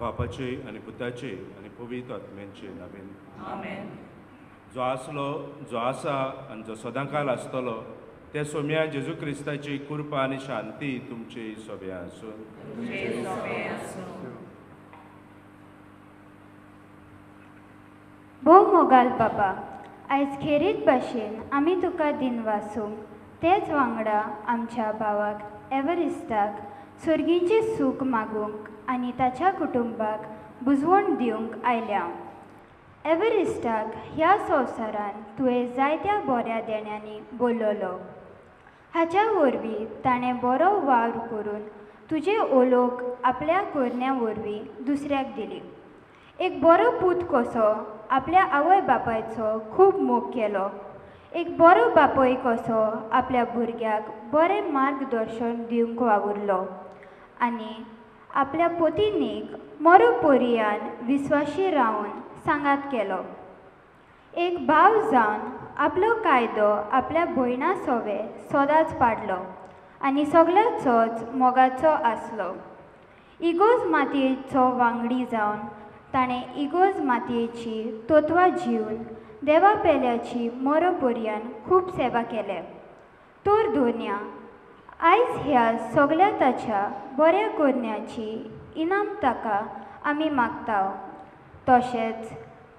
बापाचे आनी पुताचे आनी पवित्र आत्म्यांचे नांवान आमेन. जो आसलो, जो आसा आनी जो सदांकाल आसतलो त्या सोम्या जेजू क्रिस्ताची कृपा आनी शांती तुमचे सोब्या आसूं. भोव मोगाल बाबा, आयज खेरीत भाशेन आमी तुका दिनवासूंक तेच वांगडा आमच्या भावाक एवरिस्टाक सुर्गींचें सूख मागूंक आनी ताच्या कुटुंबाक बुजवण दिवंक आयल्या. एवरिस्टाक ह्या संवसारान तुवें जायत्या बऱ्या देण्यांनी बोलयलो. हाच्या वरवीं ताणें बरो वावर करून तुजे ओलोक आपल्या करण्या वरवीं दुसऱ्याक दिली. एक बरो पूत कसो आपल्या आवय बापायचो खूब मोग केलो. एक बरो बापूय कसो आपल्या भुरग्याक बरें मार्गदर्शन दिवंक वावुरलो आनी आपल्या पोतिनीक मरो पर्यान विस्वाशी रावन सांगात केलो. एक भाव जावन आपलो कायदो आपल्या भयणा सोवे सदांच पाडलो आनी सगळ्याचोच मोगाचो आसलो. इगोज मातयेचो वांगडी जावन ताणें इगोज मातयेची तत्वां जिवन देवा पेल्याची मरो पर्यान खूब सेवा केल्या. तर दोन्या आयज ह्या सगळ्या ताच्या बऱ्या करण्याची इनाम ताका आमी मागता. तशेंच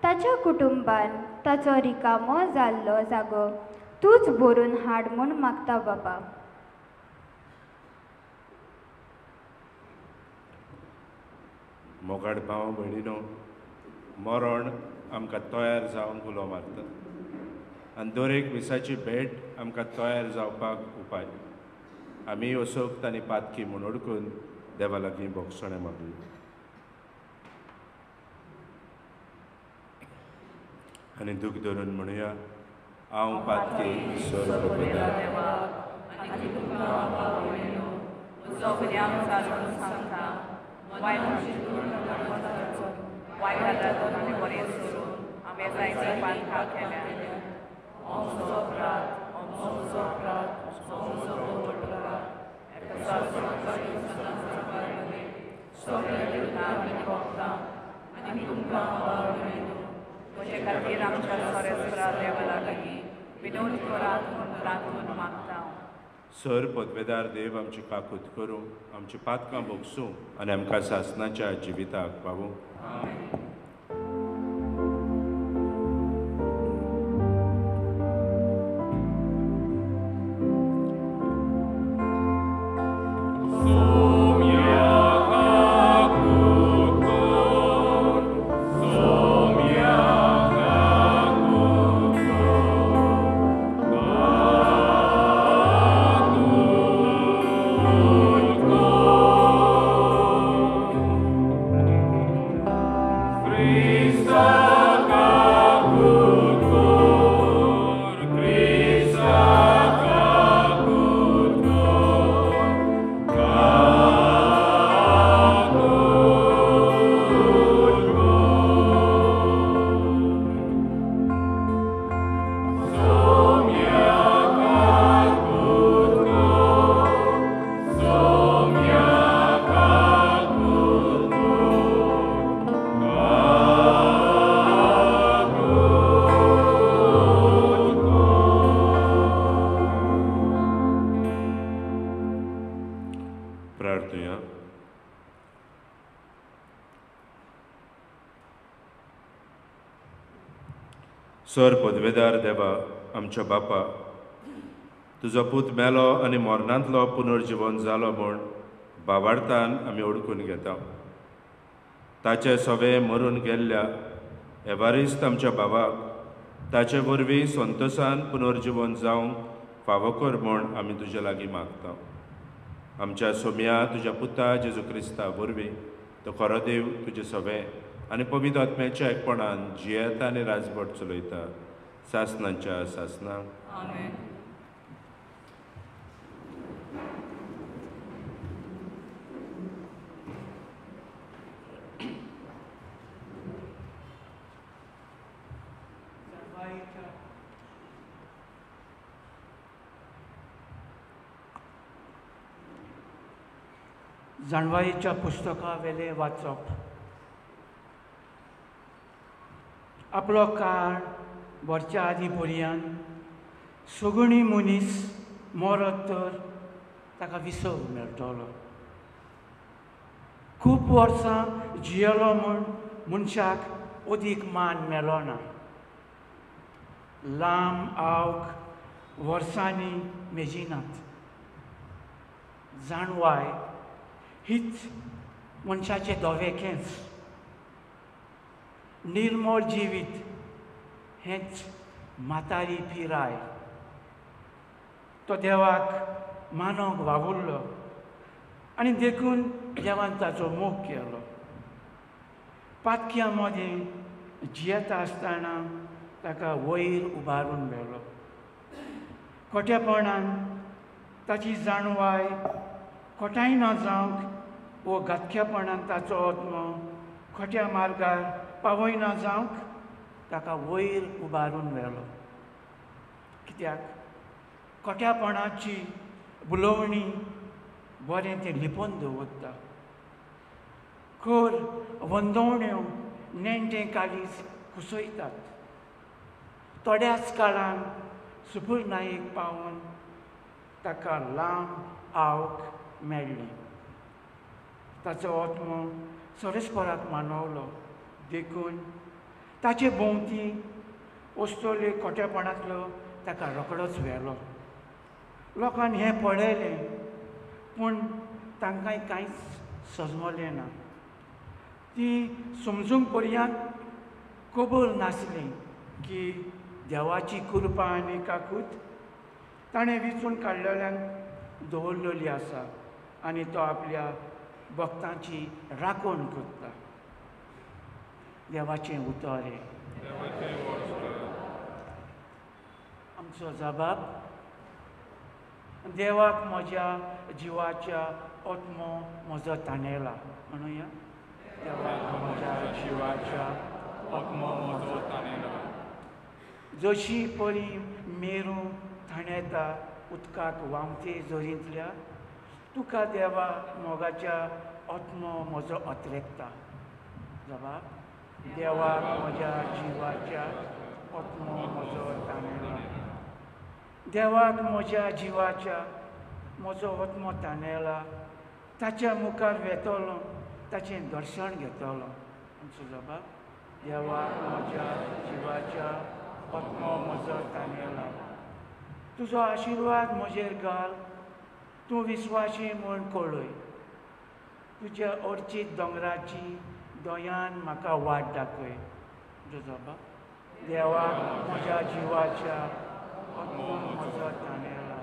ताच्या कुटुंबान ताचो रिकामो जाल्लो जागो तूंच भरून हाड म्हूण मागता बाबा. मोगाड भाव भयणीनो, मरण आमकां तयार जावंक उलो मारता आनी दर एक विसाची भेट आमकां तयार जावपाक उपाय. आमी असोक्त आनी पातकी म्हूण अडकून देवा लागीं भोगसणें मागली आनी दूख धरून म्हणुया, हांव पातकी सर्व सर पदवेदार देव आमची काकूत करूं, आमची पातकां भोगसूं आनी आमकां सासनाच्या जिविताक पावूं. सर पदवेदार देवा आमच्या बापा, तुजो पूत मेलो आनी मरणांतलो पुनर्जिवन जालो म्हूण बाबार्थान आमी ओळखून घेता. ताचे सवे मरून गेल्ल्या एवारिस्त आमच्या बाबाक ताचे वरवीं संतोसान पुनर्जिवन जावंक फावो कर म्हूण आमी तुजे लागीं मागता. आमच्या सोम्या तुज्या पुता जेजू क्रिस्ता वरवीं तो खरो देव तुजे सवे आनी पवित्र आत्म्याच्या एकपणान जियेता आनी राजवट चलयता सासनाच्या सासनाक. आमेन. जाणवायेच्या पुस्तकावेलें वाचप. आपलो काळ भरच्या आदीं पर्यान सगळीं मनीस मरत तर ताका विसव मेळटलो. खूब वर्सां जियेलो म्हूण मनशाक अदीक मान मेळना. लांब आवक वर्सांनी मेजिनात. जाणवाय हीच मनशाचे धवे केंस. निर्मळ जिवीत हेंच म्हातारी पिराय. तो देवाक मानोंक वावुरलो आनी देखून देवान ताचो मोग केलो. पातक्यां मदीं जियेता आसतना ताका वयर उबारून व्हेलो. खोटेपणान ताची जाणवाय खोटाय ना जावंक वो घातक्यापणान ताचो आत्मो खोट्या मार्गार पावयना जावंक ताका वयर उबारून व्हेलो. कित्याक खोट्यापणाची बुलोवणी बरें तें लिपोवन दवरता. खर वंदवण्यो नेण्टे काळीज कुसयतात. थोड्याच काळान सुपुरनायेक पावून ताका लांब आवक मेळ्ळी. ताचो आत्मो सरस्पराक मानवलो देखून ताचे भोंवती वस्तोले खोटेपणांतलो ताका रोकडोच व्हेलो. लोकान हें पळयलें पूण तांकांय कांयच सजमलें ना. ती समजूंक पर्यंत खबर नासली की देवाची कृपा आनी काकूत ताणें विचून काडलेल्यांक दवरलेली आसा आनी तो आपल्या भक्तांची राखण करता. देवाचें उतर हें. आमचो जबाब देवाक म्हज्या जिवाच्या आत्मो म्हजो ताणेला म्हणुया. देवाक म्हज्या जिवाच्या आत्मो म्हजो ताणेला. जशी परी मेरू ताणेता उदकाक व्हांवते झरींतल्या, तुका देवा मोगाच्या आत्मो म्हजो अत्रेकता. जबाब देवाक म्हज्या जिवाच्या आत्मो म्हजो ताणेला. देवाक म्हज्या जिवाच्या म्हजो आत्मो ताणेला. ताच्या मुखार वेतलो ताचें दर्शन घेतलो. आमचो जबाब देवाक म्हज्या जिवाच्या आत्मो म्हजो ताणेला. तुजो आशिर्वाद म्हजेर घाल, तूं विस्वाशी म्हूण कळय. तुज्या अर्चीत दोंगराची दोयान म्हाका वाट दाखय. तुजो जबाब देवाक म्हज्या जिवाच्या आत्मो म्हजो ताणेला.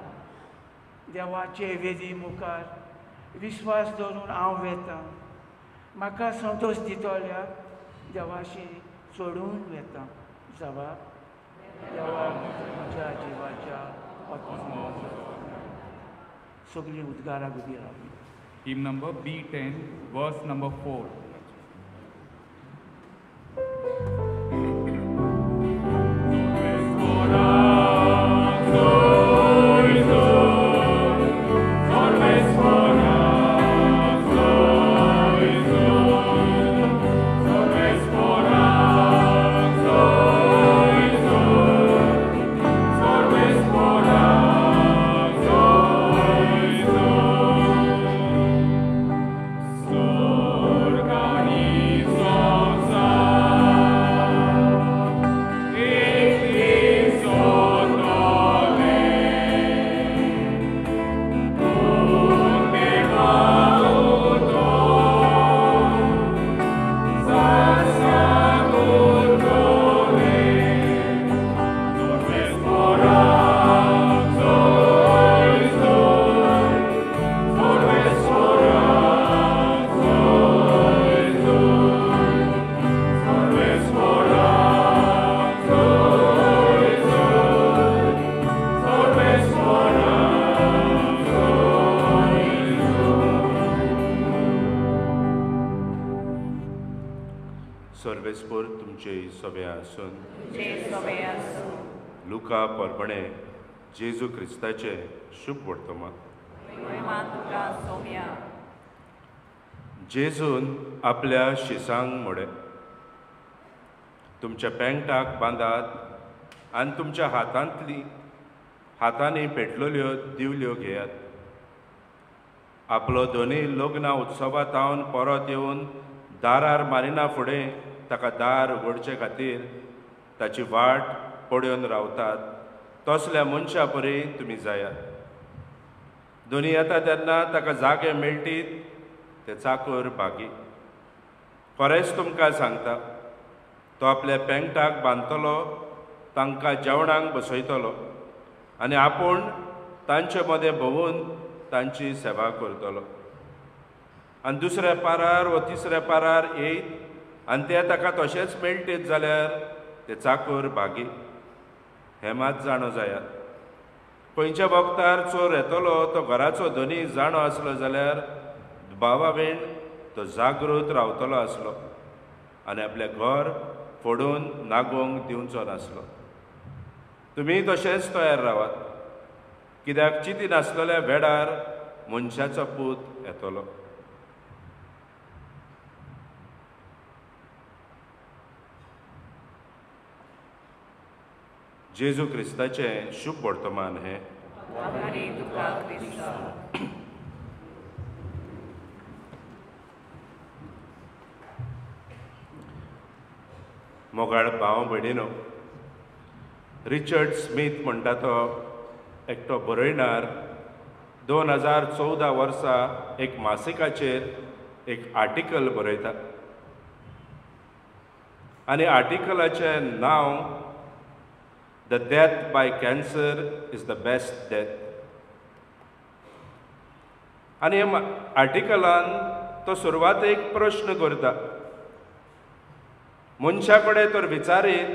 देवाचे वेदी मुखार विस्वास दवरून हांव वेतां. म्हाका संतोश दितल्या देवाशी चडून वेतां. जबाब देवाक म्हज्या जिवाच्या आत्मो म्हजो. सगळीं उद्गाराक उबी रावली. Hymn number B10, verse number 4. Lord God. सर्वेस्पोर तुमचे सोबे आसून। लुका परबणे जेजू क्रिस्ताचे शुभ वर्तमान। जेजून आपल्या शिसांक म्हळें, तुमच्या पेंटाक बांदात आनी तुमच्या हातांनी पेटलेल्यो दिवल्यो घेयात। आपलो दोनी लग्न उत्सवांत परत येवन दारार मारिना फुडें ताका दार उगडचे खातीर ताची वाट पळोवन रावतात तसल्या मनशा परी तुमी जायात। दोनी येता तेन्ना ताका जागे मेळटीत ते चाकर भागी। खरेंच तुमकां सांगता, तो आपल्या पेंटाक बांदतलो, तांकां जेवणाक बसयतलो आनी आपूण तांचे मदें भोंवून तांची सेवा करतलो। आनी दुसऱ्या पारार वा तिसऱ्या पारार येयत आनी ते ताका तशेंच मेळटीत जाल्यार ते चाकर भागी। हें मात जाणो जायात, खंयच्या वखदार चोर येतलो तो घराचो धनी जाणो आसलो जाल्यार भावा वेण तो जागृत रावतलो आसलो आनी आपलें घर फोडून नागोवंक दिवचो नासलो। तुमी तशेंच तयार रावात, कित्याक चिती नासलेल्या वेळार मनशाचो पूत येतलो। जेजू क्रिस्ताचें शुभ वर्तमान हें। मोगाळ भाव भयणीनो, रिचर्ड स्मिथ म्हणटा तो एकटो बरयणार 2014 वर्सा एक मासिकाचेर एक आर्टिकल बरयता आनी आर्टिकलाचें नांव The death by cancer is the best death. आनी ह्या आर्टिकलान तो सुरवातेक प्रश्न करता, मनशा कडेन तर विचारीत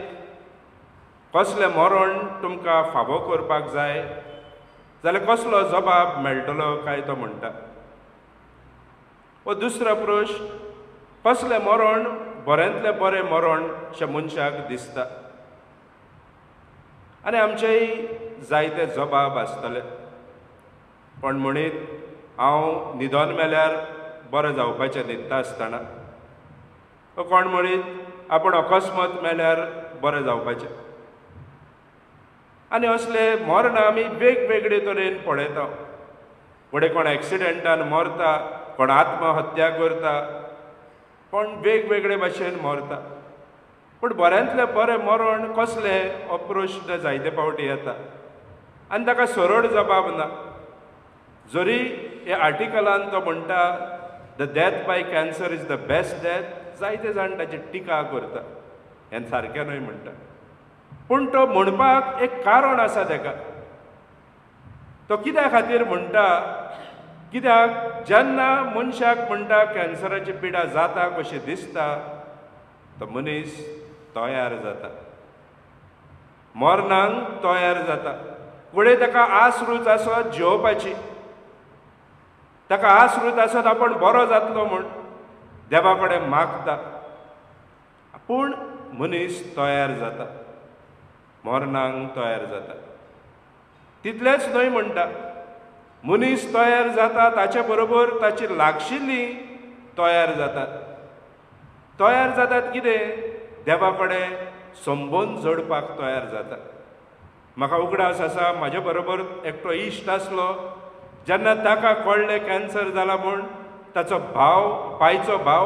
कसलें मरण तुमकां फावो करपाक जाय जाल्यार कसलो जबाब मेळटलो काय तो म्हणटा। वो दुसरो प्रश्न, कसलें मरण बऱ्यांतलें बरें मरण अशें मनशाक दिसता। आनी आमचेय जायते जबाब आसतले, पण म्हणीत हांव न्हिदोन मेल्यार बरें जावपाचें न्हिदता आसतना, कोण म्हणीत आपूण अकस्मात मेल्यार बरें जावपाचें। आनी असले मरणां आमी वेगवेगळे तरेन पळयता। फुडें कोण एक्सिडेंटान मरता, कोण आत्महत्या करता, कोण वेगवेगळे भाशेन मरता। पूण बऱ्यांतलें बरें मरण कसलें हो प्रश्न जायते फावटी येता आनी ताका सरळ जबाब ना। जरी ह्या आर्टिकलान तो म्हणटा the death by cancer is the best death, जायते जाण ताची टिका करता, हें सारकें न्हय म्हणटा। पूण तो म्हणपाक एक कारण आसा ताका, तो कित्या खातीर म्हणटा, कित्याक जेन्ना मनशाक म्हणटा कॅन्सराची पिडा जाता कशी दिसता तो मनीस तयार जाता, मरणाक तयार जाता। फुडें ताका आस रूच आसत जियोवपाची, ताका आस रूच आसत आपूण बरो जातलो म्हूण देवा कडेन मागता, पूण मनीस तयार जाता, मरणाक तयार जाता। तितलेंच न्हय म्हणटा, मनीस तयार जाता ताचे बरोबर ताची लागशिल्ली तयार जातात। तयार जातात कितें, देवा कडेन संबंद जोडपाक तयार जाता। म्हाका उगडास आसा, म्हाजे बरोबर एकटो इश्ट आसलो, जेन्ना ताका कळ्ळें कॅन्सर जाला म्हूण, ताचो भाव, पायचो भाव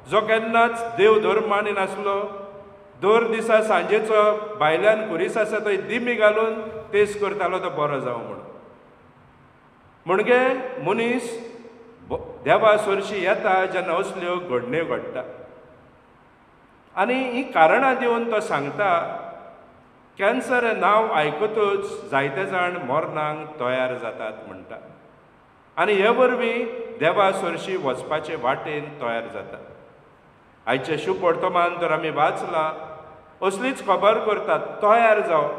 जो केन्नाच देव धर्म मानिनासलो, दर दिसा सांजेचो भायल्यान खुरीस आसा थंय दिमी घालून तेज करतालो तो बरो जावं म्हूण। म्हणजे मनीस देवा सरशी येता जेन्ना असल्यो घडण्यो घडटा। आनी ही कारणां दिवन तो सांगता, कॅन्सर हें नांव आयकतूच जायते जाण मरणाक तयार जातात म्हणटा आनी हे वरवीं देवा सरशी वचपाचे वाटेन तयार जातात। आयचें शुभ वर्तमान तर आमी वाचलां, असलीच खबर करतात, तयार जावप।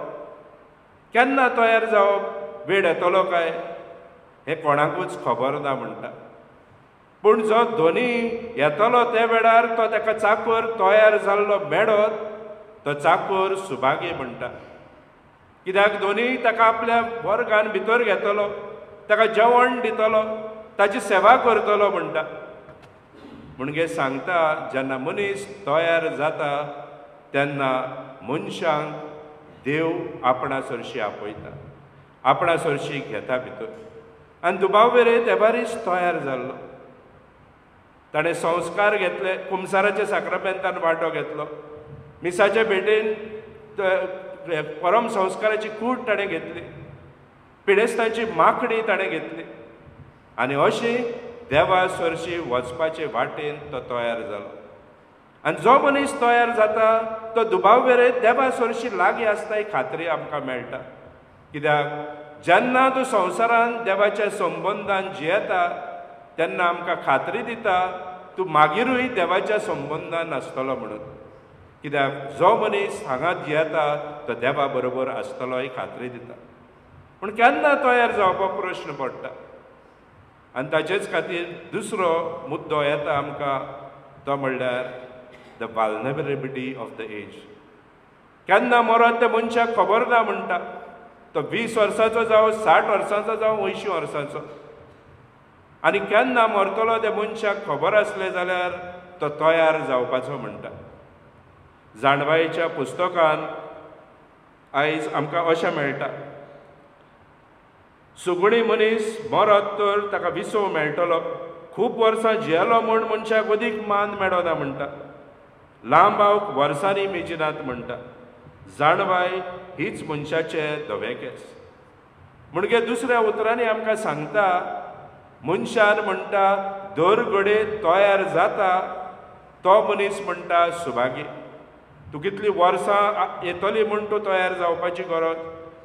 केन्ना तयार जावप, वेळ येतलो काय हें कोणाकूच खबर ना म्हणटा। पूण जो धोनी येतलो त्या वेळार तो ताका चाकर तयार जाल्लो मेळत तो चाकर सुभागी म्हणटा. कित्याक धोनी ताका आपल्या वर्गान भितर घेतलो, ताका जेवण दितलो, ताची सेवा करतलो म्हणटा. म्हणजे सांगता जेन्ना मनीस तयार जाता तेन्ना मनशांक देव आपणा सरशी आपयता, आपणा सरशी घेता भितर. आनी दुबाव वेरेत एबारीस तयार जाल्लो, ताणें संस्कार घेतले, कुमसाराच्या साक्रामेंतान वांटो घेतलो, मिसाचे भेटेन परम संस्काराची कूट ताणें घेतली, पिडेस्तांची माकडी ताणें घेतली आनी अशी देवा सरशी वचपाचे वाटेन तो तयार जालो. आनी जो मनीस तयार जाता तो दुबाव वेरेत देवा सरशी लागीं आसता ही खात्री आमकां मेळटा. कित्याक जेन्ना तूं संवसारान देवाच्या संबंदान जियेता तेन्ना आमकां खात्री दिता तूं मागीरूय देवाच्या संबंदान आसतलो म्हणून. कित्याक जो मनीस हांगा जियेता तो देवा बरोबर आसतलो ही खात्री दिता. पूण केन्ना तयार जावपाक प्रश्न पडटा. आनी ताचेच खातीर दुसरो मुद्दो येता आमकां तो म्हणल्यार the vulnerability of the age. केन्ना मरत त्या मनशाक खबर ना म्हणटा, तो 20 वर्सांचो जावं, 60 वर्सांचो जावं, 80 वर्सांचो. आनी केन्ना मरतलो त्या मनशाक खबर आसलें जाल्यार तो तयार जावपाचो म्हणटा. जाणवायेच्या पुस्तकान आयज आमकां अशें मेळटा, सुगुणी मनीस मरत तर ताका विसव मेळटलो, खूब वर्सां जियेलो म्हूण मनशाक अदीक मान मेळना म्हणटा, लांबावक वर्सांनी मेजिनात म्हणटा. जाणवाय हीच मनशाचें धवें केंस. म्हणजे दुसऱ्या उतरांनी आमकां सांगता मनशान म्हणटा दर घडये तयार जाता तो मनीस म्हणटा सुभागी. तूं कितली वर्सां येतली म्हूण तूं तयार जावपाची गरज,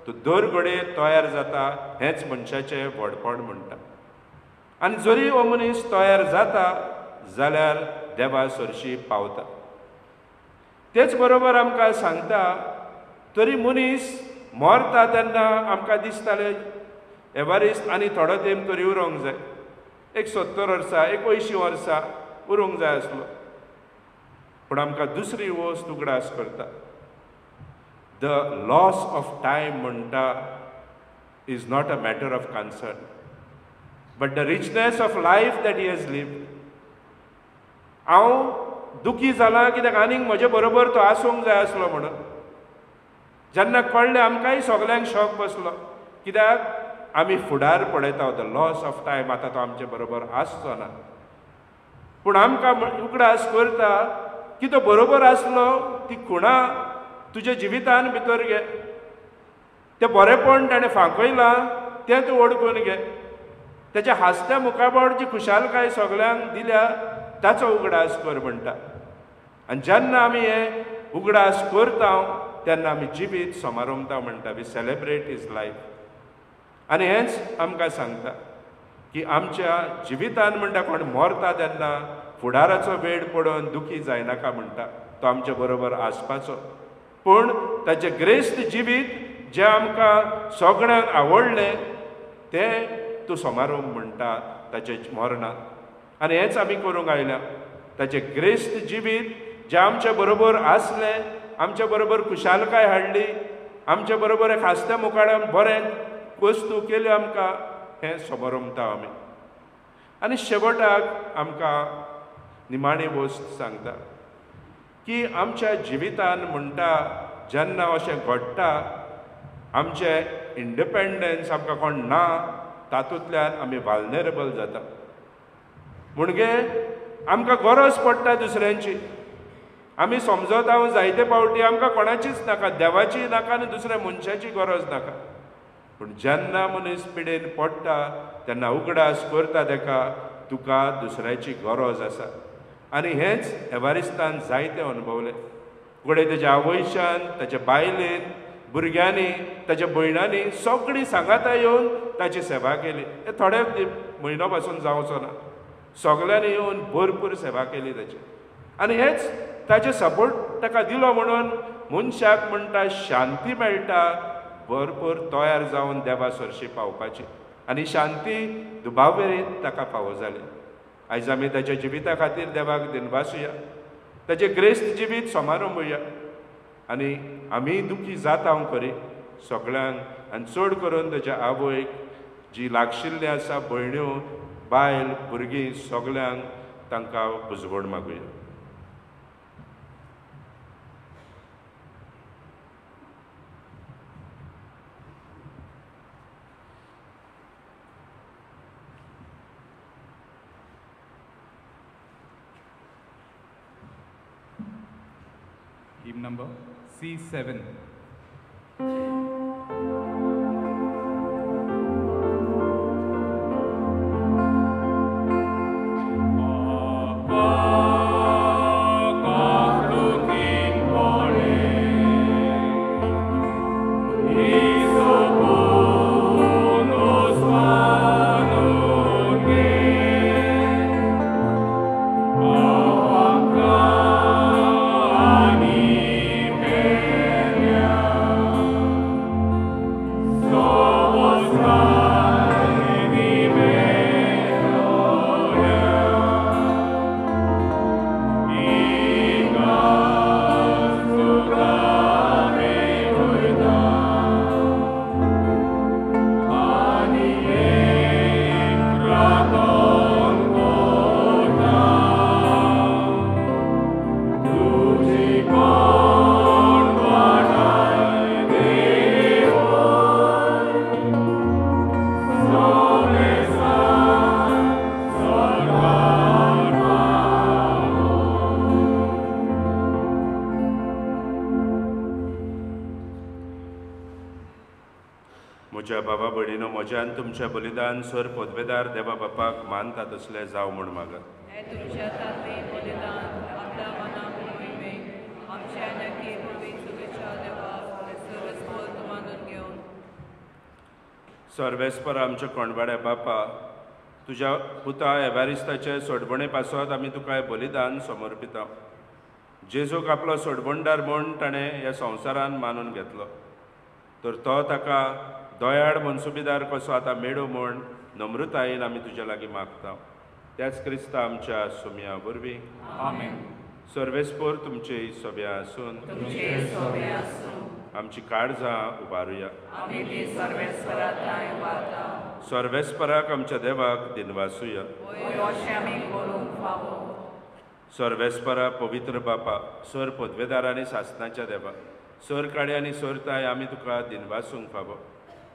तूं दर घडये तयार जाता हेंच मनशाचें व्हडपण म्हणटा. आनी जरी हो मनीस तयार जाता जाल्यार देवा सरशी पावता. तेच बरोबर आमकां सांगता तरी मनीस मरता तेन्ना आमकां दिसतालें एवारीस आनी थोडो तेंप तरी उरोंक जाय, एक 70 वर्सां, एक 80 वर्सां उरूंक जाय आसलो. पूण आमकां दुसरी वस्त उगडास करता, the loss of time म्हणटा is not a matter of concern but the richness of life that he has lived. हांव दुखी जालां कित्याक आनीक म्हजे बरोबर तो आसूंक जाय आसलो म्हणून. जेन्ना कळ्ळें आमकांय सगल्यांक शॉक बसलो, कित्याक आमी फुडार पळयता, the loss of time, आतां तो आमचे बरोबर आसचो ना. पूण आमकां उगडास करता की तो बरोबर आसलो ती खुणा तुज्या जिवितान भितर घे, तें बरेपण ताणें फांकयलां तें तूं ओडकून घे, तेच्या हांसत्या मुखामळ जी खुशालकाय सगल्यांक दिल्या ताचो उगडास कर म्हणटा. आनी जेन्ना आमी हे उगडास करता तेन्ना आमी जिवीत समारंभता म्हणटा, we celebrate his life. आनी हेंच आमकां सांगता की आमच्या जिवितान म्हणटा कोण मरता तेन्ना फुडाराचो वेळ पडून दुखी जायनाका म्हणटा, तो आमच्या बरोबर आसपाचो. पूण ताचें ग्रेस्त जिवीत जें आमकां सगळ्यांक आवडलें तें तूं समारंभ म्हणटा ताचें मरणाक. आनी हेंच आमी करूंक आयल्या, ताचें ग्रेस्त जिवीत जें आमच्या बरोबर आसलें, आमच्या बरोबर खुशालकाय हाडली, आमच्या बरोबर एक हांसत्या मुखार बरें वस्तू केल्यो आमकां, हें समारंभता आमी. आनी शेवटाक आमकां निमाणी वस्त सांगता की आमच्या जिवितान म्हणटा जेन्ना अशें घडटा आमचें इंडिपेंडन्स आमकां कोण ना तातूंतल्यान आमी वालनेरेबल जाता. म्हणजे आमकां गरज पडटा दुसऱ्यांची, आमी समजता जायते फावटी आमकां कोणाचीच नाका, देवाची नाका आनी दुसऱ्या मनशाची गरज नाका. पूण जेन्ना मनीस पिडेन पडटा तेन्ना उगडास करता ताका तुका दुसऱ्याची गरज आसा. आनी हेंच एवारिस्तान जायते अणभवलें. घडये तेज्या आवयच्यान, ताच्या बायलेन, भुरग्यांनी, ताच्या भयणांनी सगळीं सांगाता येवन ताची सेवा केली. हे थोडे म्हयनो पासून जावचो ना, सगळ्यांनी येवन भरपूर सेवा केली ताची. आनी हेच ताचे सपोर्ट ताका दिलो म्हणून मनशाक म्हणटा शांती मेळटा, भरपूर तयार जावन देवा सरशी पावपाची. आनी शांती दुबावेरीत ताका फावो जाली. आयज आमी ताच्या जिविता खातीर देवाक दिनवासुया, ताचें ग्रेस्त जिवीत समारंभुया आनी आमी दुखी जाता खरी सगळ्यांक आनी चड करून ताच्या आवयक जी लागशिल्ली आसा, भयण्यो, बायल, भुरगीं सगळ्यांक तांकां बुजवण मागुया. Hymn number C7. म्हज्या बाबा भयणीनो, म्हज्यान तुमचें बलिदान सर पदवेदार देवा बापाक मानता तसलें जावं म्हूण मागात. सर्वेस्पर आमच्या कोणवाड्या बापा, तुज्या पुता एवारिस्ताचे सोडवणे पासत आमी तुका हें बलिदान समर्पिता. जेजूक आपलो सोडवणदार म्हूण ताणें ह्या संवसारान मानून घेतलो, तर तो ताका दयाळ मनसुबीदार कसो आतां मेळूं म्हूण नम्रतायेन आमी तुज्या लागीं मागता. त्याच क्रिस्ता आमच्या सुमया वरवीं. आमेन. सर्वेस्पर तुमचे सोब्या आसून आमची काळजां उबारुया. सर्वेस्पराक आमच्या देवाक दिनवासुया. सर्वेस्परा पवित्र बापा, सर पदवेदार आनी सासनाच्या देवा, सर काडे आनी सर ताय, आमी तुका दिनवासूंक फावो.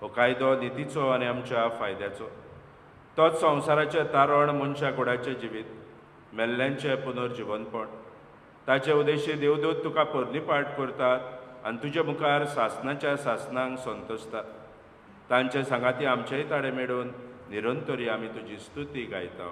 हो कायदो नितीचो आनी आमच्या फायद्याचो, तोच संवसाराचें तारण, मनशा कुडाचें जिवीत, मेल्ल्यांचें पुनर्जिवनपण. ताचे उद्देशी देवदूत तुका पोरणीपाठ करतात आनी तुजे मुखार सासनाच्या सासनांक संतोसतात. तांचे सांगाती आमचेय ताडे मेळून निरंतरी आमी तुजी स्तुती गायता.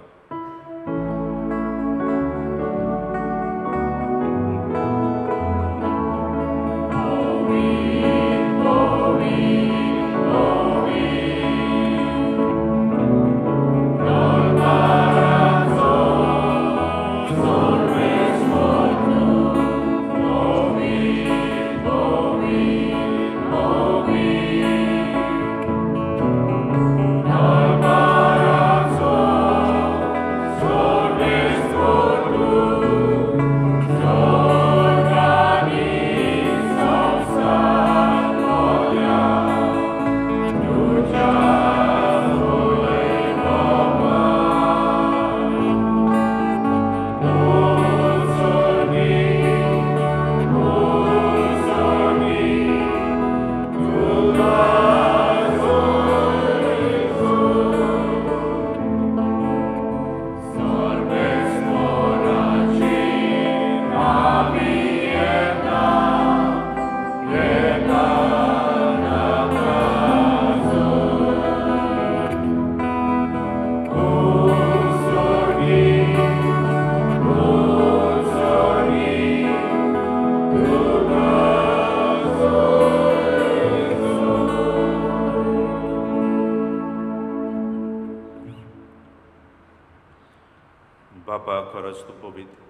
बापा, खरोच तूं पवित्र,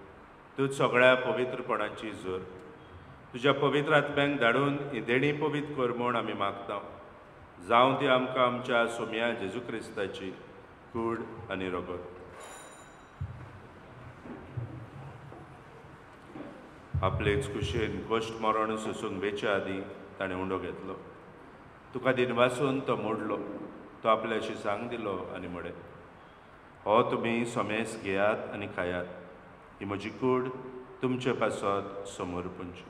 तूं सगळ्या पवित्रपणाची जोर. तुज्या पवित्र आत्म्यांक धाडून ही देणी पवित्र कर म्हूण आमी मागता. जावं ती आमकां आमच्या सोम्या जेजू क्रिस्ताची कूड आनी रगत. आपलेच कुशेन कश्ट मरण सोसूंक वेच्या आदीं ताणें उंडो घेतलो. तुका दिनवासून तो मोडलो. तो आपल्याशी सांग दिलो आनी म्हळें, हो तुमी समेस घेयात आनी खायात. ही म्हजी कूड तुमचे पासत समर्पणची.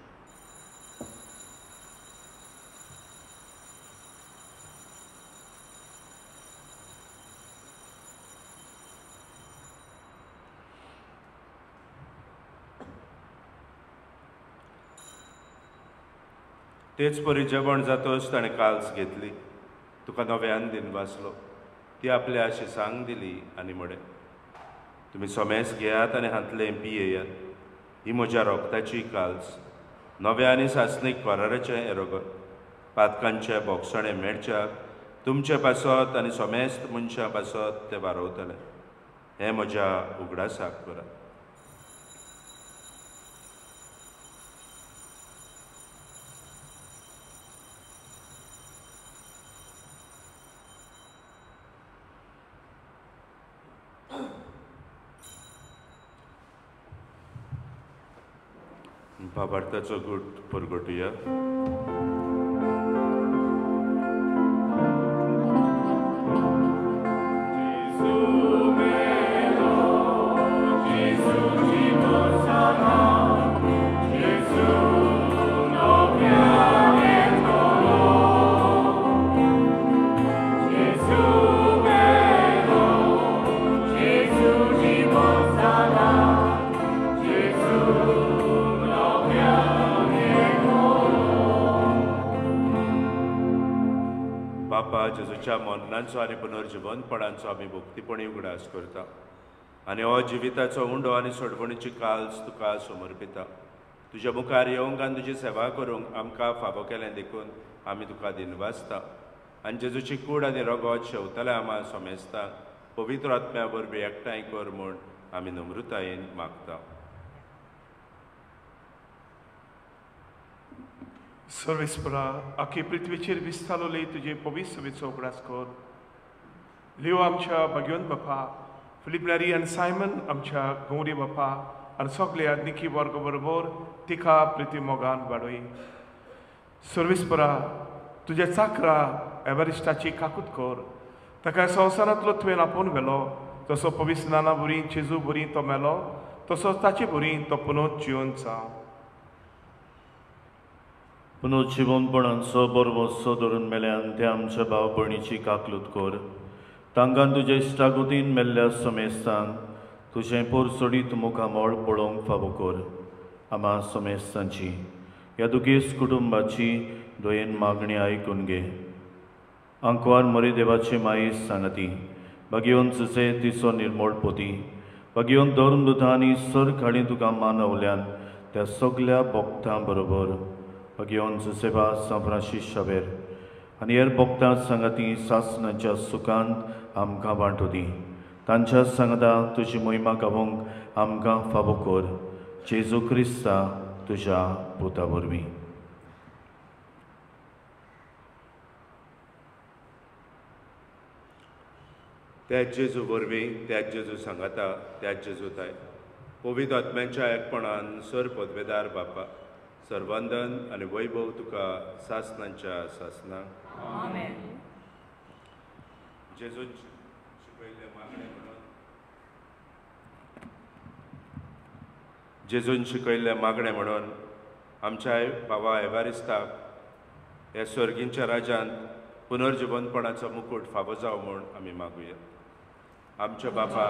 तेच परी जेवण जातच ताणें काल्स घेतली. तुका नव्यान दिनवासलो. ती आपल्या अशी सांग दिली आनी म्हळें, तुमी समेस घेयात आनी हांतलें पियेयात. ही म्हज्या रोगताची काल्स, नव्या आनी सासणीक कराराचें हें रगत. पातकांचे बोगसणें मेळच्याक तुमचे पासत आनी समेस्त मनशां पासत तें वारवतलें. हें म्हज्या उगडासाक करात. भावार्थाचो गूट परगटुया. जेजूच्या मरणाचो आनी पुनर्जिवंतपणाचो आमी भक्तीपणी उगडास करता आनी हो जिविताचो उंडो आनी सोडवणीची काल्स तुका समर्पिता. तुज्या मुखार येवंक आनी तुजी सेवा करूंक आमकां फावो केलें देखून आमी तुका दिनवासता. आनी जेजूची कूड आनी रगत शेवतले आमा समेस्तांक पवित्र आत्म्या वरवीं एकठांय कर म्हूण आमी नम्रतायेन मागता. सर्वेस्परा, आखी पृथ्वीचेर विस्तारले तुजे पवित्र उगडास कर. लिओ आमच्या भाग्यवंत बापा, फिलीप नेरी आनी सायमन आमच्या गौरी बापा आनी सगल्या निकी वर्ग बरोबर तिका प्रिती मोगान वाडय. सर्वेस्परा, तुज्या चाकरा एवरिस्टाची काकूत कर. ताका संवसारांतलो तुवें आपोवन व्हेलो. जसो पवित्र नाना बरी जेजू बरी तो मेलो, तसोच ताचे बरी तो पुनोच जिवन जावं. पुनर्जिवनपणाचो बरवसो धरून मेल्यान ते आमच्या भाव भयणीची काकलूत कर. तांकां तुजे इश्टागतीन मेल्ल्या समेस्तांक तुजें पोरसोडीत मुखामळ पळोवंक फावो कर. आमा समेस्तांची ह्या दुखेस्त कुटुंबाची दयेन मागणी आयकून घे. आंकवार मरी देवाची माई सांगती, भाग्यवंत जुजे तिचो निर्मोळ पोती, भाग्यवंत धर्मदुतां आनी सरकाळी तुका मानवल्यान त्या सगल्या भक्तां बरोबर भाग्यवंत जुसेबा सांत फ्रांसीस शावेर आनी हेर भक्तां सांगाती सासणाच्या सुखांत आमकां वांटू दी. तांच्या सांगता तुजी मोहिमा गावोंक आमकां फावो कर. जेजू क्रिस्ता तुज्या पुता वरवीं. त्याच जेजू वरवीं, त्याच जेजू सांगाता, त्याच जेजू ताय पवित्र आत्म्यांच्या एकपणान सर पदवेदार बापा, सर्वंदन आनी वैभव तुका सासणांच्या सासणां. आमेन. जेजून शिकयल्लें मागणें म्हणून, जेजून शिकयल्लें मागणें म्हणून आमच्या बाबा एवारिस्ताक ह्या स्वर्गींच्या राज्यांत पुनर्जिवंतपणाचो मुकूट फावो जावं म्हूण आमी मागुया. आमच्या बापा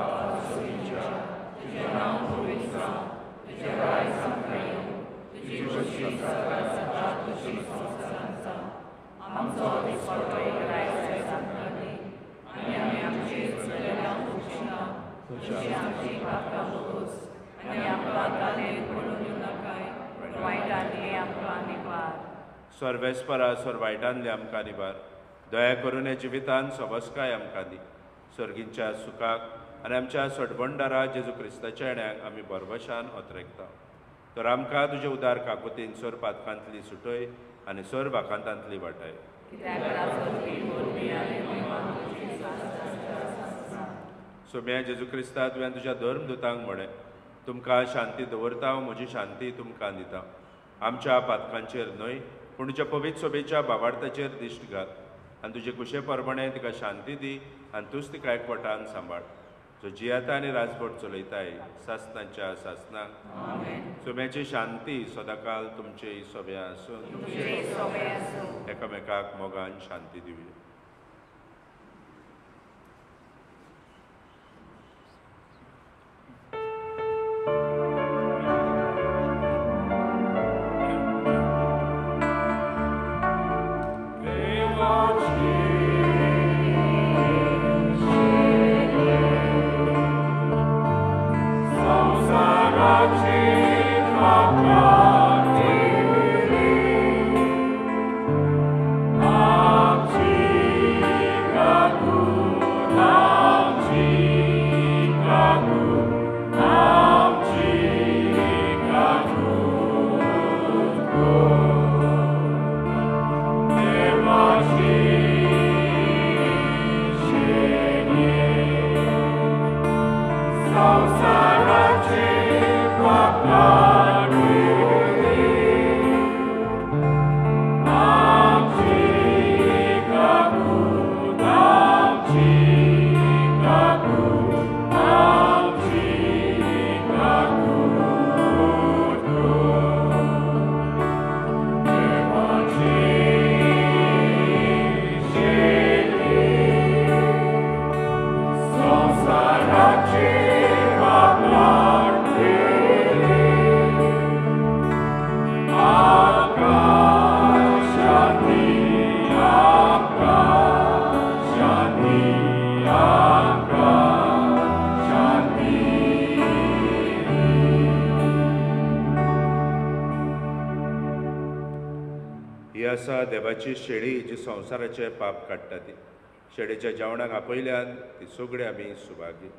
सर्वेस्परा सर वायटांतले आमकां निवार, दया करून ह्या जिवितान सवस्काय आमकां दी. सर्गींच्या सुखाक आनी आमच्या सटबंडारा जेजू क्रिस्ताच्या येण्याक आमी भरवशान ओतरेकता. तर आमकां तुजे उदार काकुतीन सर पातकांतली सुटय आनी सर वाकांतांतली वाटाय. सोम्या जेजू क्रिस्ता, तुवें तुज्या धर्मदुतांक म्हळें, तुमकां शांती दवरता, म्हजी शांती तुमकां दिता. आमच्या पातकांचेर न्हय पूण तुज्या पवित्र सभेच्या बाबार्थाचेर दिश्ट घाल आनी तुजे कुशे प्रमाणे तिका शांती दी आनी तूंच तिका एकवटान सांबाळ, जो जियेता आनी राजवट चलयताय सासनाच्या सासनाक. सोम्याची शांती सदांकाल तुमचे सोब्या आसून. एकामेकाक मोगान शांती दिवया. देवाची शेळी जी संवसाराचे पाप काडटा ती शेळीच्या जेवणाक आपयल्यान ती सगळी आमी Subhagi.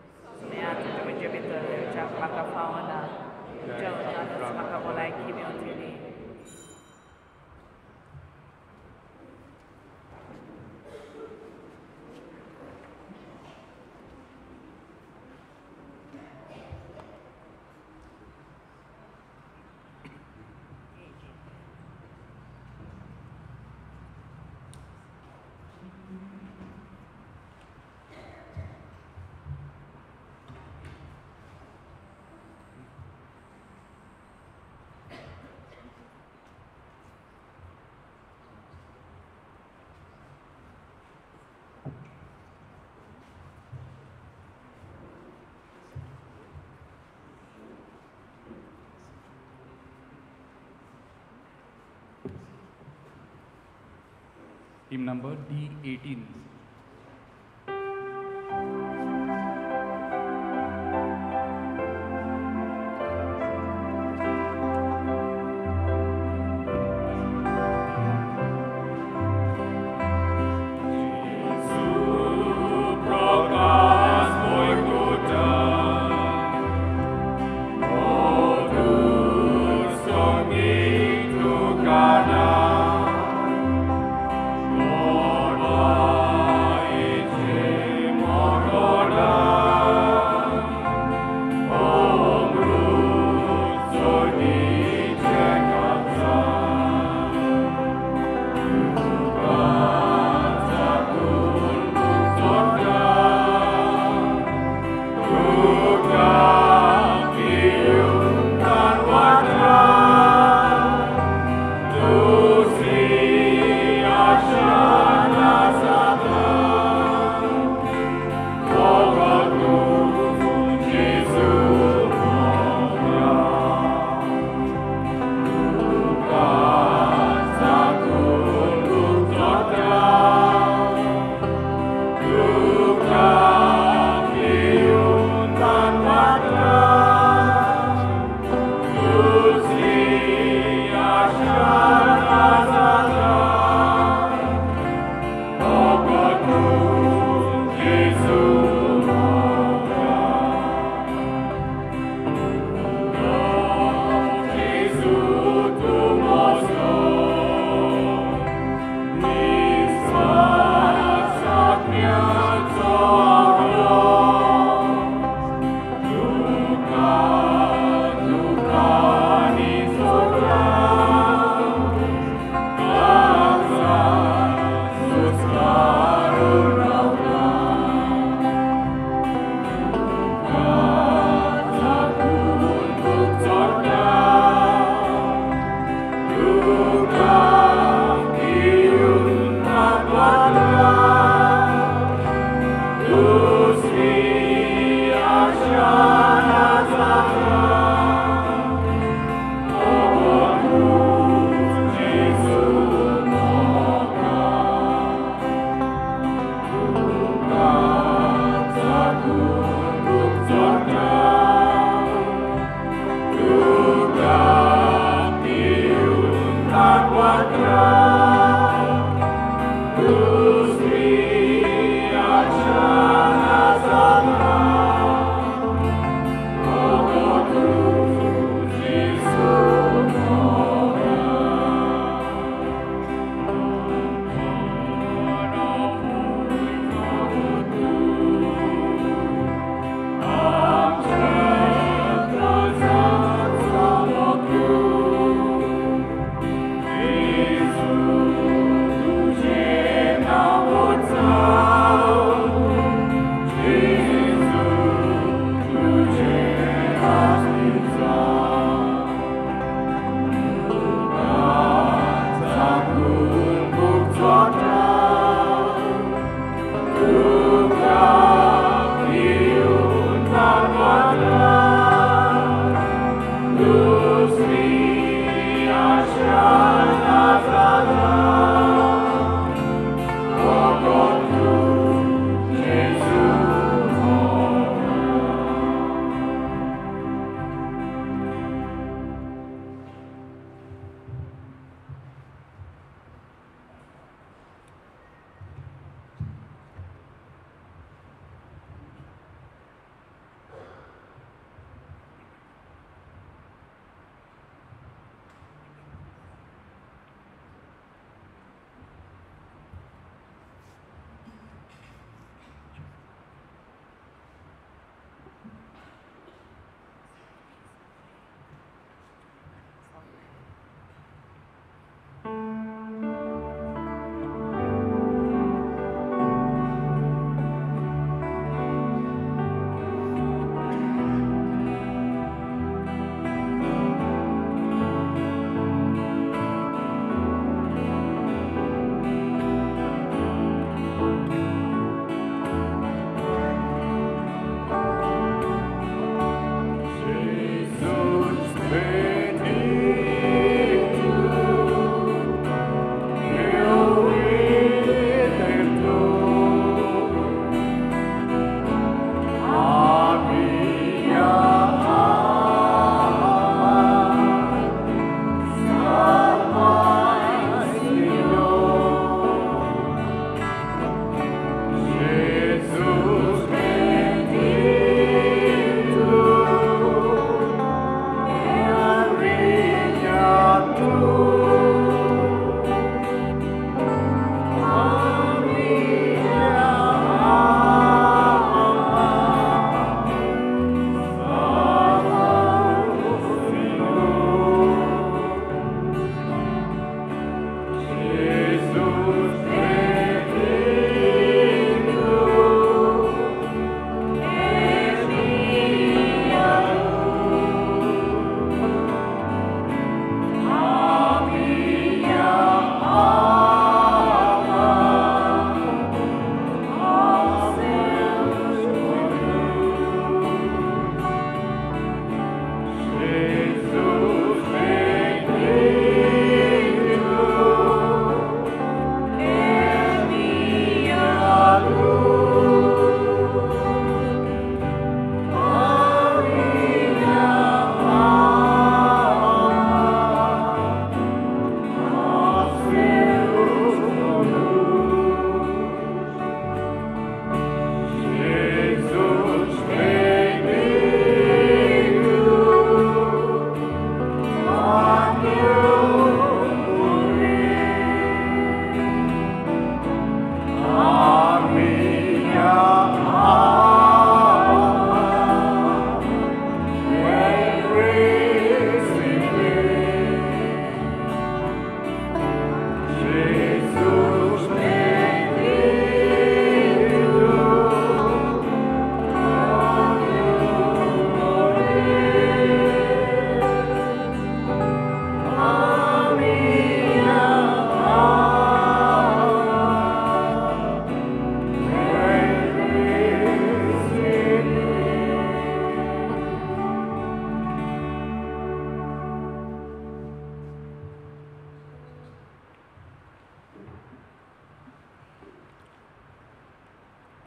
Hymn number D18. God.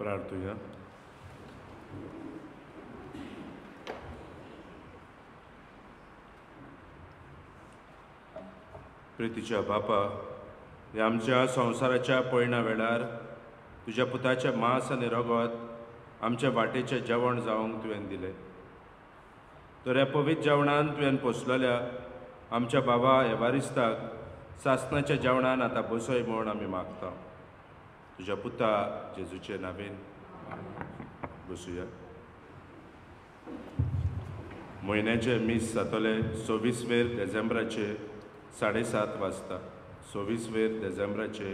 प्रार्थुया. प्रितीच्या बापा, ह्या आमच्या संवसाराच्या पयणा वेळार तुज्या पुताचें मांस आनी रगत आमच्या वाटेचें जेवण जावंक तुवें दिलें. तर ह्या पवित्र जेवणान तुवें पोसलेल्या आमच्या बाबा एवारिस्ताक सासणाच्या जेवणान आतां बसय म्हूण आमी मागता. तुज्या पुता जेजूचे नांवेन बसुया. म्हयन्याचें मीस जातलें 26 डिसेंबराचे 7:30 वाजता. 26 डिसेंबराचे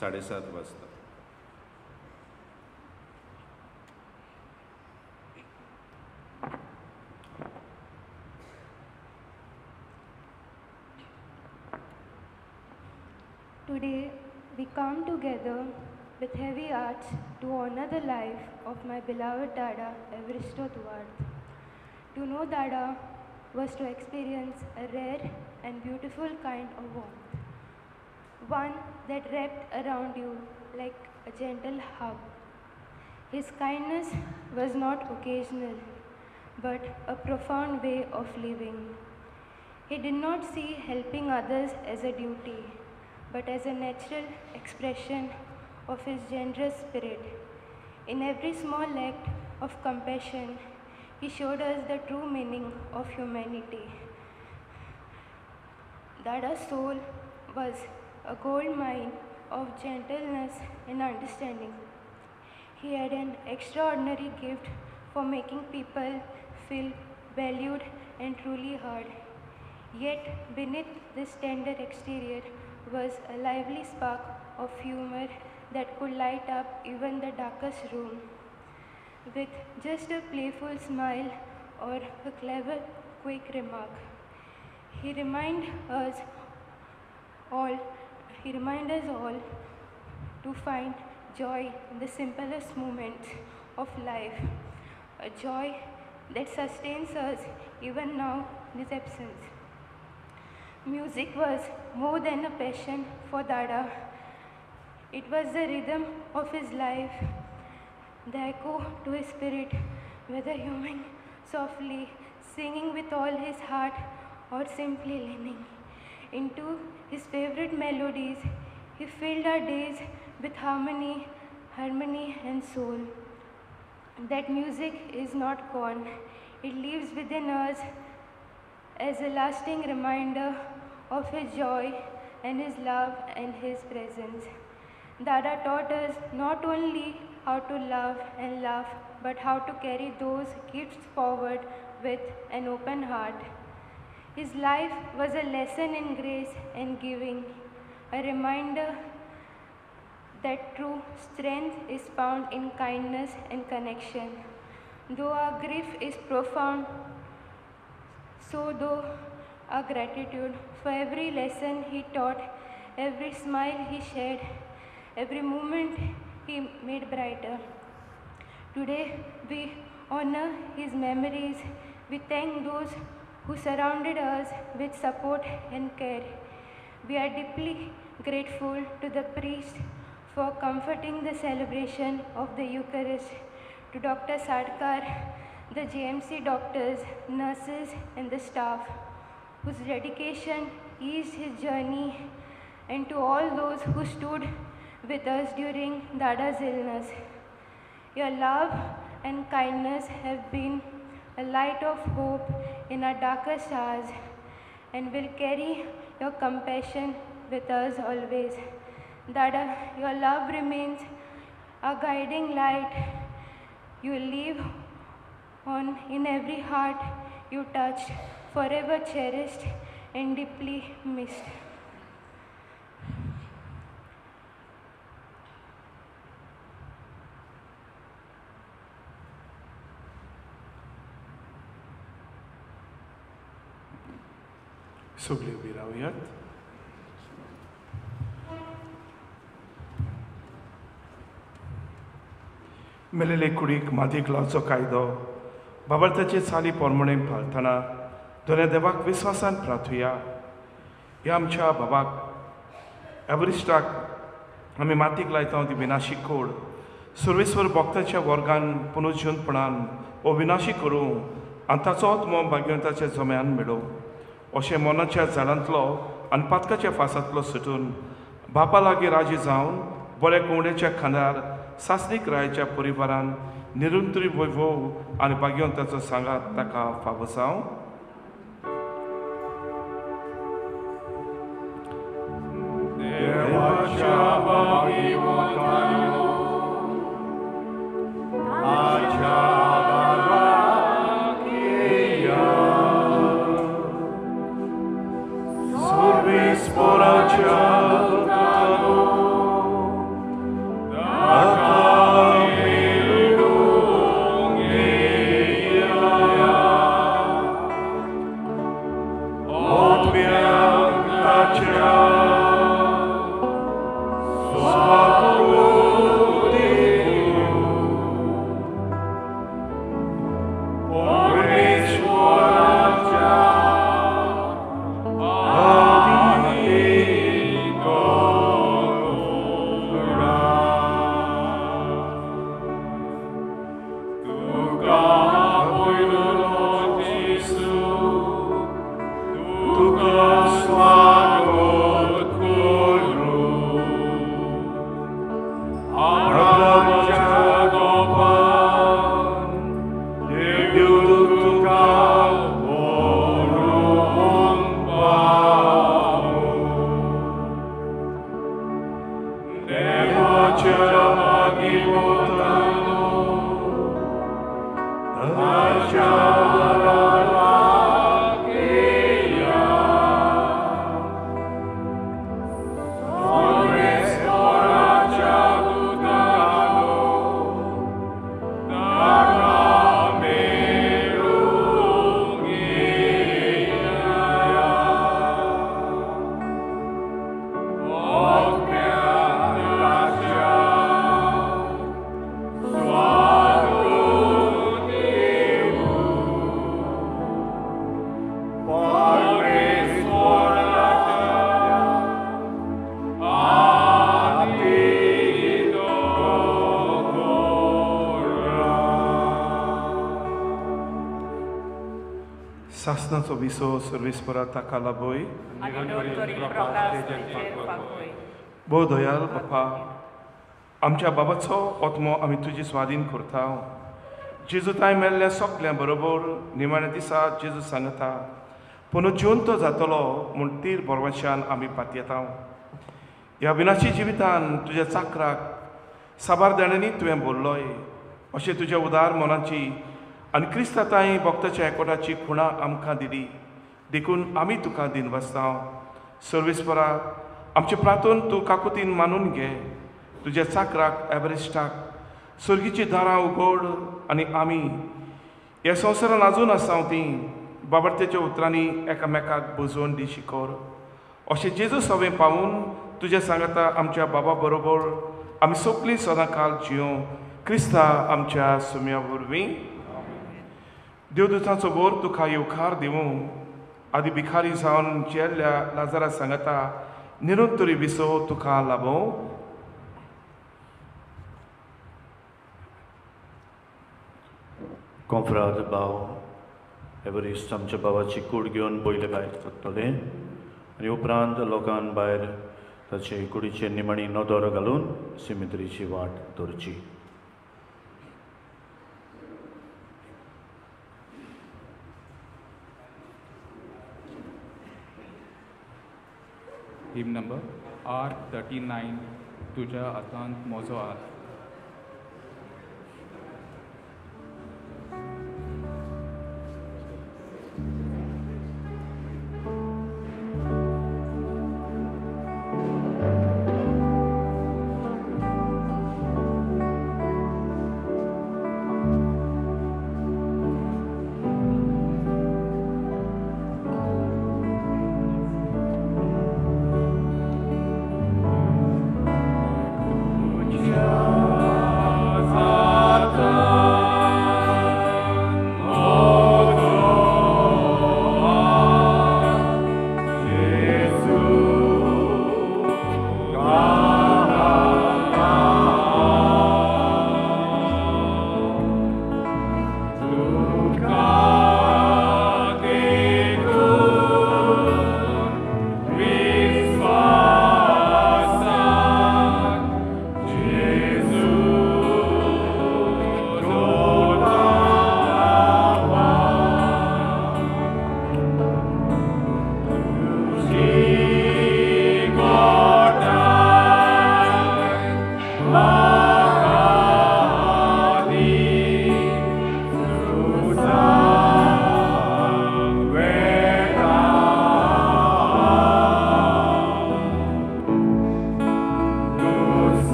7:30 वाजता. Today, we come together with heavy hearts to honor the life of my beloved Dada, Evaristo Duarte. To know Dada was to experience a rare and beautiful kind of warmth, one that wrapped around you like a gentle hug. His kindness was not occasional, but a profound way of living. He did not see helping others as a duty, but as a natural expression of his generous spirit. In every small act of compassion, he showed us the true meaning of humanity. Dada's soul was a gold mine of gentleness and understanding. He had an extraordinary gift for making people feel valued and truly heard. Yet beneath this tender exterior was a lively spark of humor that could light up even the darkest room. With just a playful smile or a clever, quick remark, he reminded us all to find joy in the simplest moments of life, a joy that sustains us even now in his absence. Music was more than a passion for Dada. It was the rhythm of his life, the echo to his spirit, whether humming softly, singing with all his heart, or simply leaning into his favorite melodies. He filled our days with harmony and soul. That music is not gone. It lives within us as a lasting reminder of his joy and his love and his presence. Dada taught us not only how to love and laugh, but how to carry those gifts forward with an open heart. His life was a lesson in grace and giving, a reminder that true strength is found in kindness and connection. Though our grief is profound, so though our gratitude for every lesson he taught, every smile he shared, every moment he made brighter. Today we honor his memories. We thank those who surrounded us with support and care. We are deeply grateful to the priest for comforting the celebration of the Eucharist, to Dr. Sadkar, the JMC doctors, nurses, and the staff, whose dedication eased his journey, and to all those who stood with us during Dada's illness. Your love and kindness have been a light of hope in our darkest hours, and will carry your compassion with us always. Dada, your love remains our guiding light. You live on in every heart you touched, forever cherished and deeply missed. सगळे उबी रावयात. मेलेले कुडीक मातयेक लावचो कायदो बाबर्थाचे चाली पोरमणे पाळतना दोन्या देवाक विस्वासान प्रार्थुया. ह्या आमच्या बाबाक एवरिस्टाक आमी मातयेक लायता ती विनाशी कोड सर्वेस्वर भक्ताच्या वर्गान पुनर्जिवंतपणान अविनाशी करूं आनी ताचो आत्मो भाग्यवंताच्या जम्यान मेळो. अशें मनाच्या झाडांतलो आनी पातकाच्या फासांतलो सुटून बापा लागीं राजी जावन बऱ्या कुंवड्याच्या खांदार सासणीक रायाच्या परिवारान निरंतरी वैभव आनी भाग्यवंताचो सांगात ताका फावो जावं. देवाच्या भाग्यवंतानो ताच्या दाराक येया, सर्वेस्पराच्या दुतानो ताका मेळूंक येया, आत्म्याक ताच्या सासनाचो विसो सर्वेस्परा ताका लाभय. भोव दयाल बापा, आमच्या बाबाचो आत्मो आमी तुजी स्वाधीन करता. जेजू तांय मेल्ल्या सगल्यां बरोबर निमाण्या दिसा जेजू सांगता पुनू जिवंत जातलो म्हूण तीर बरवाशान आमी पातयेता. ह्या विनाशी जिवितान तुज्या चाकराक साबार दाण्यांनी तुवें बोल्लोय अशें तुज्या उदार मनाची आनी क्रिस्ता तांय भक्ताच्या एकवटाची खुणा आमकां दिली, देखून आमी तुका दिनवासता. सर्वेस्परा आमचे प्रार्थन तूं काकुतीन मानून घे. तुज्या चाकराक एवरेस्टाक सर्गीची दारां उगड आनी आमी ह्या संवसारान आजून आसा तीं बाबडत्याच्या उतरांनी एकामेकाक बुजोवन दी शिकोर. अशें जेजू सवें पावून तुज्या सांगाता आमच्या बाबा बरोबर आमी सगळीं सदां काल जियों क्रिस्ता आमच्या सुम्या वरवीं. देवदूतांचो बोर तुका येवकार दिवं. आदी भिखारी जावन जेल्ल्या लाजारा सांगता निरंतरी विसो तुका लाभों. कोंफ्राद भाव एवरिस्ट आमच्या भावाची कूड घेवन पयले भायर सरतले आनी उपरांत लोकान भायर ताचे कुडीचेर निमाणी नदर घालून सिमित्रीची वाट धरची. हिम नंबर R39 तुझ्या हातांत म्हजो हात. Yeah.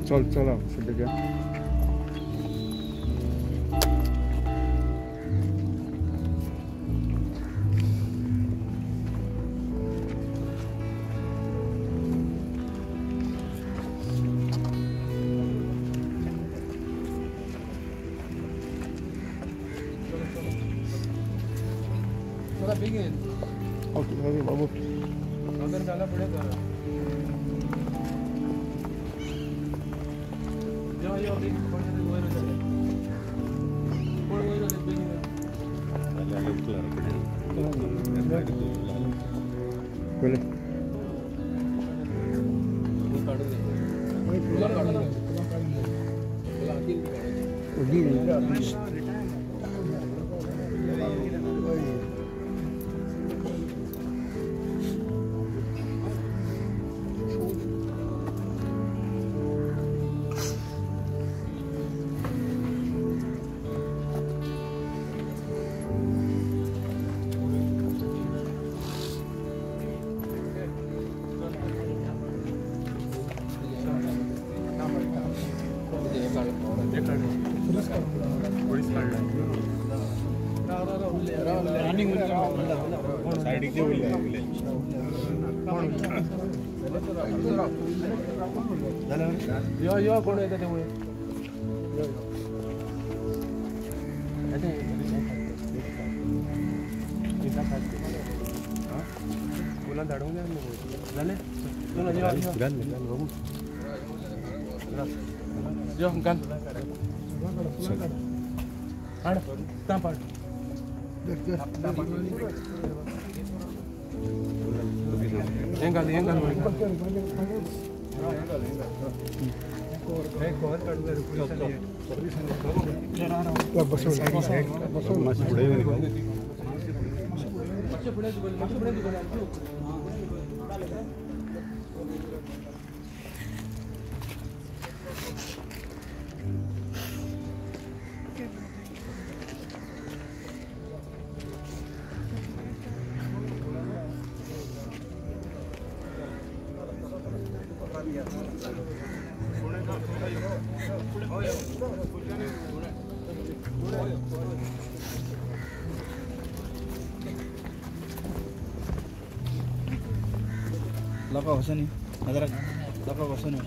चल चला सद्या. ओके बाबू यो कोण येता ते फुलां धाडूंक जाय जालें. यो घाल हाड स्टाम्प हाड. हें घाल हें घाल. लका कसो न्ही नजराक लका कसो न्ही.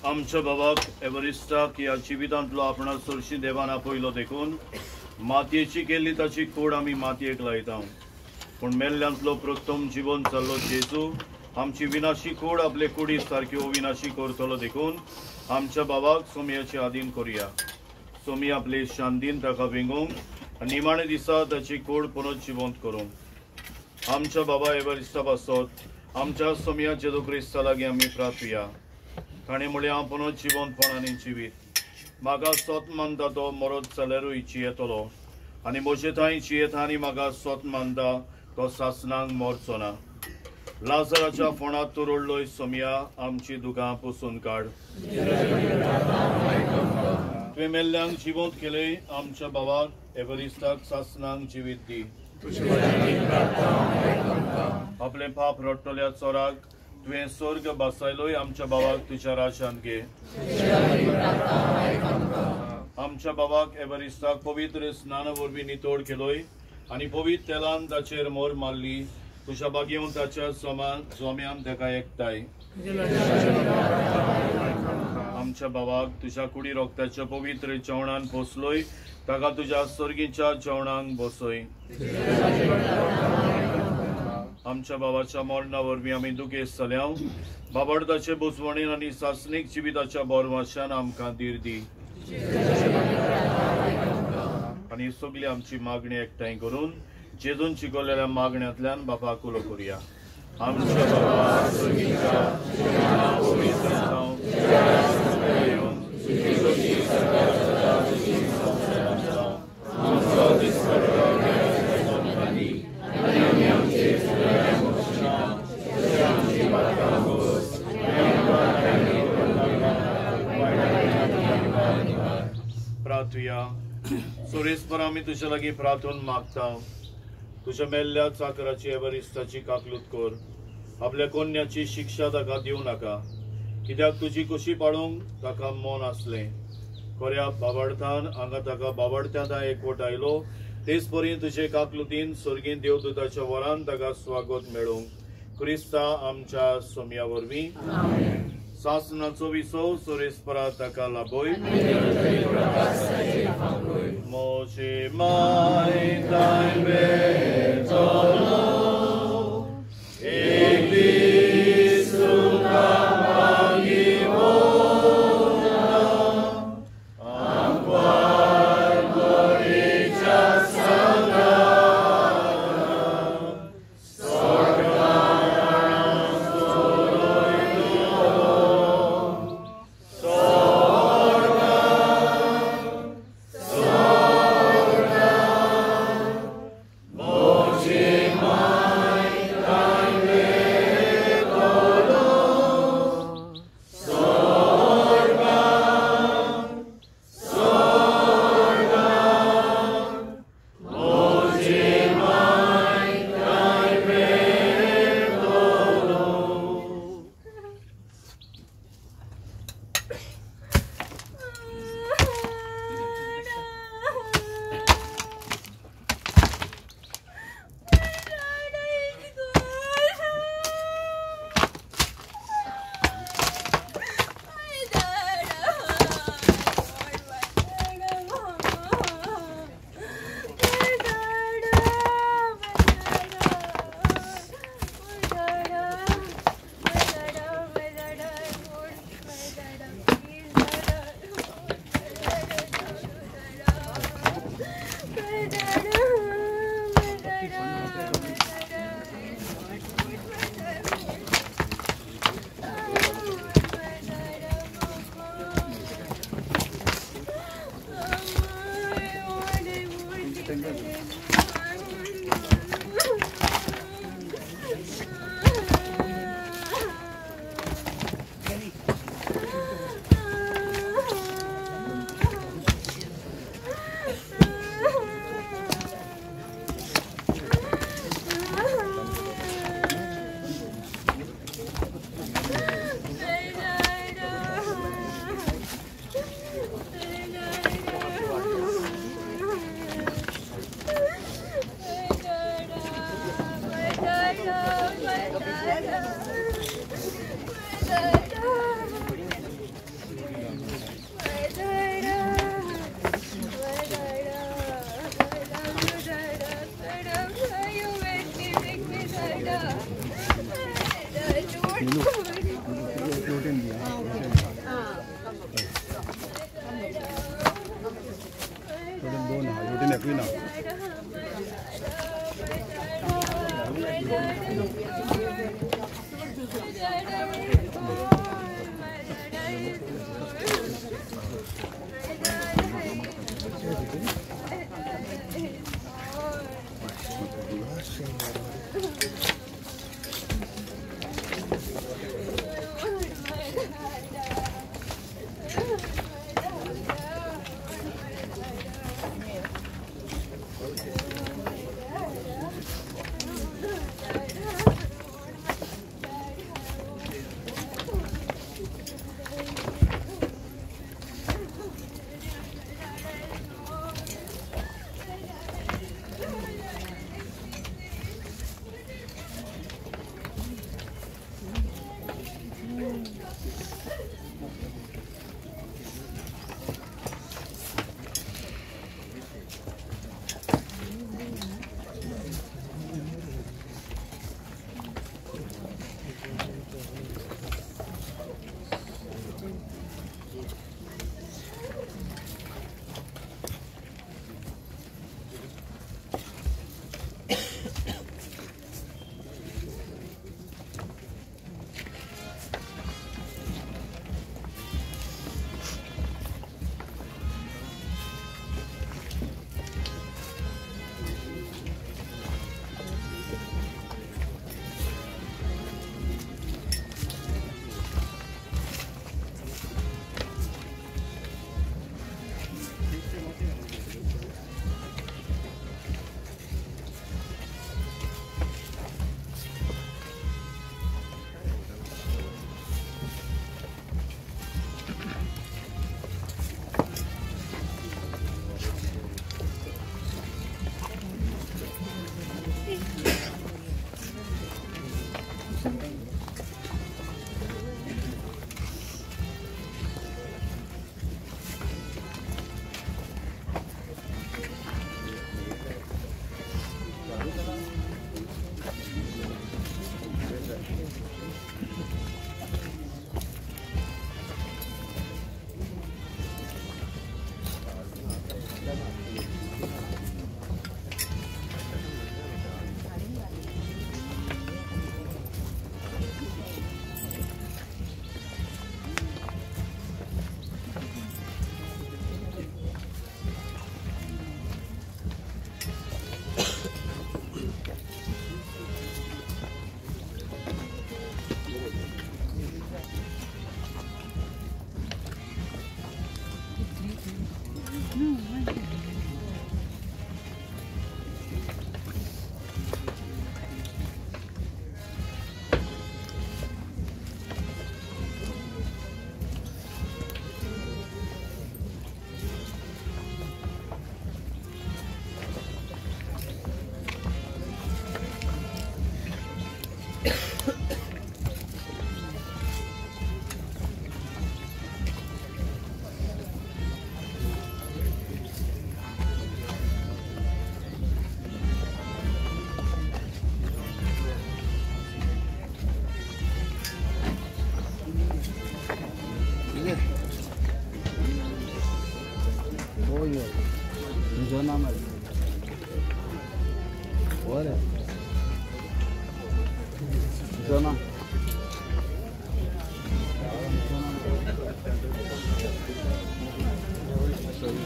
आमच्या बाबाक एवरिस्टाक ह्या जिवितांतलो आपणा सरशी देवान आपयलो देखून मातयेची केल्ली ताची कूड आमी मातयेक लायता. पूण मेल्ल्यांतलो प्रथम जिवन जाल्लो जेजू आमची विनाशी कूड आपले कुडी सारकी अविनाशी करतलो देखून आमच्या बाबाक सोमयाचे आदीन करुया. सोमी आपले शांतीन ताका वेंगोवंक आनी निमाणे दिसा ताची कूड परत जिवंत करूंक. आमच्या बाबा एवरिस्टा पासत आमच्या सोमया जेजू क्रिस्ता लागीं आमी प्रार्थुया. ताणें म्हळें हांव पुनः जिवंतपण आनी जिवीत म्हाका सोत मानता तो मरत जाल्यारूय जियेतलो आनी म्हजे थंय जियेता आनी म्हाका सोत मानता तो सासणाक मरचो ना. लाजराच्या फोंडात तूं रडलोय सोमया आमची दुकां पुसून काड. तुवें मेल्ल्यांक जिवंत केलें आमच्या बाबाक एवरिस्टाक सासणाक जिवीत दी. आपलें पाप रडटल्या चोराक तुवें स्वर्ग बसायलोय आमच्या बाबाक तुज्या राज्यांत घे. आमच्या बाबाक एवरिस्टाक पवित्र स्नाना वरवीं नितळ केलोय आनी पवित्र तेलान ताचेर मोर मारली. तुज्या बागेवन ताच्या जोम्यान ताका एकठांय. आमच्या बाबाक तुज्या कुडी रोगताच्या पवित्र जेवणान पोसलोय ताका तुज्या सर्गीच्या जेवणाक बसय. आमच्या बाबाच्या मरणा वरवीं आमी दुखेस्त जाल्या. बाबाडताचे बुजवणेन आनी सासणीक जिविताच्या बोरवाशान आमकां धीर दी आनी सगळी आमची मागणी एकठांय करून जेजून शिकवलेल्या मागण्यांतल्यान बापाक उलो करुया. आमच्या बाबा स्वर्गीच्या पवित्र जावं, प्रार्थुया. सुरेशपर आमी तुज्या लागीं प्रार्थून मागता. तुज्या मेल्ल्या चाकराची एवरिस्टाची काकलूत कर. आपल्या कोन्याची शिक्षा ताका दिवं नाका कित्याक तुजी कुशी पाळूंक ताका मन आसलें. खऱ्या बाबार्थान हांगा ताका बाबार्थ्यांत एकवट आयलो तेच परी तुजे काकलुतीन स्वर्गीय देवदूताच्या वरान ताका स्वागत मेळूंक क्रिस्ता आमच्या सोमया वरवीं. सासनाचो विसव सुरेशपरा ताका लाभय. मोजे माय ताय वेतलो एक दीस तुका मागीर मोजे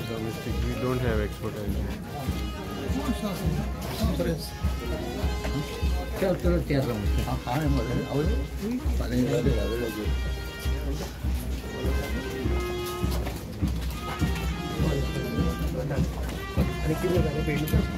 Domestic, we don't have export. चल तुला तयार हांवें आनी कितें जालें पेडणें